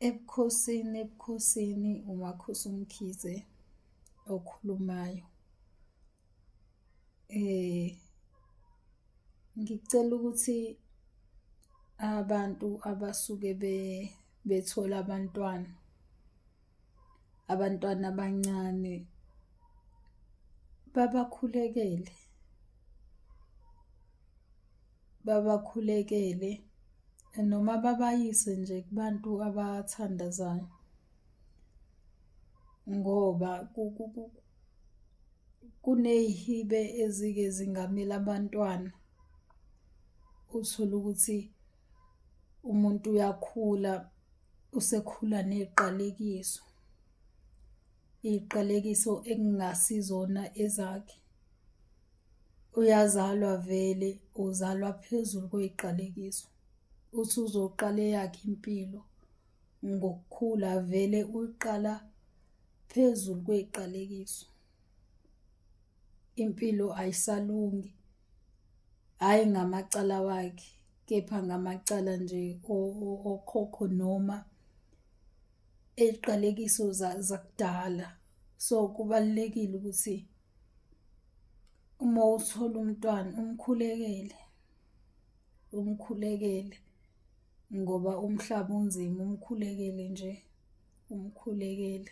Ebukhosini ebukhosini uMakhosi uMkhize okhulumayo. Ngicela ukuthi abantu abasuke bethola abantwana, abantwana abancane babakhulekele, babakhulekele noma babayise nje kubantu abathandazayo ngoba kuney'hibe ezike zingamela abantwana. Uthole ukuthi umuntu uyakhula usekhula ney'qalekiso, iy'qalekiso ekungasizona ezakhe. Uyazalwa vele uzalwa phezulu kwey'qalekiso, uthi uzoqala eyakhe impilo ngokukhula vele uyiqala phezulu kwey'qalekiso. Impilo ayisalungi, hhayi ngamacala wakhe, kepha ngamacala nje okhokho noma ey'qalekiso zakudala. So, kubalulekile ukuthi uma uthola umntwana umkhulekele, umkhulekele ngoba umhlaba unzima, umkhulekele nje, umkhulekele.